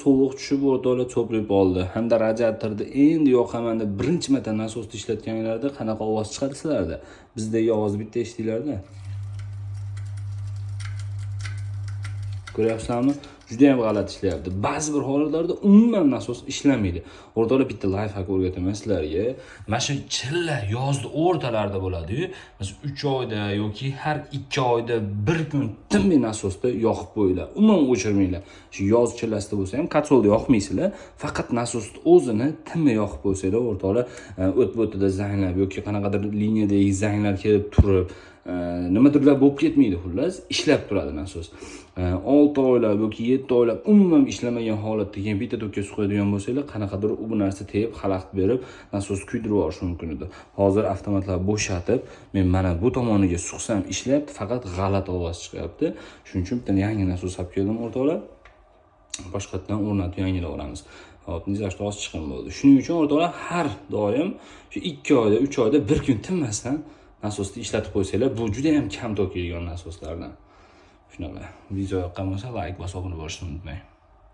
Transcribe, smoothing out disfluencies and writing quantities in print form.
Sovuq tushib, o'rtoqlar, to'plab oldi hamda radiatorni endi yoqaman deb birinchi marta nasosni ishlatganinglarda qanaqa ovoz chiqadi sizlarda? Bizdagi ovozni bitta eshitinglarda. Ko'ryapsizlarmi? Juda ham g'alati ishlayapti. Ba'zi bir holatlarda umuman nasos ishlamaydi. O'rtoqlar, bitta лайфхак o'rgataman sizlarga. Mana shu chilla yozni o'rtalarida bo'ladi-yu, masalan 3 oyda yoki har 2 oyda bir kun tinmay nasosda yoqib qo'yinglar. Umuman o'chirmanglar. Shu yoz chillasida bo'lsa ham katsolda yoqmaysizlar, faqat nasosni o'zini tinmay yoqib qo'ysanglar, o'rtoqlar, o't bo'tida zanglab yoki qanaqadir liniyadagi zanglar kelib turib, nimadirlar bo'lib ketmaydi, xullas, ishlab turadi nasos. 6 oylab yoki 7 oylab umuman ishlamagan holatda keyin bitta tokka suqadigan bo'lsanglar, qanaqadir u bu narsa tegib, xalaqit berib, nasos kuydirib yuborishi mumkin edi. Hozir avtomatlar bo'shatib, men mana bu tomoniga suqsam ishlayapti, faqat g'alati ovoz chiqyapti. Shuning uchun bitta yangi nasos olib keldim, o'rtoqlar. Boshqatdan o'rnatib yangilab olamiz. Hop, nizashda oz chiqim bo'ldi. Shuning uchun, o'rtoqlar, har doim shu 2 oyda, 3 oyda bir kun tinmasdan nasosni ishlatib qo'ysanglar, bu juda ham kam tok yeydigan nasoslardan. Shunaqa. Video yoqqan bo'lsa, layk bosib obuna bo'lishni unutmang.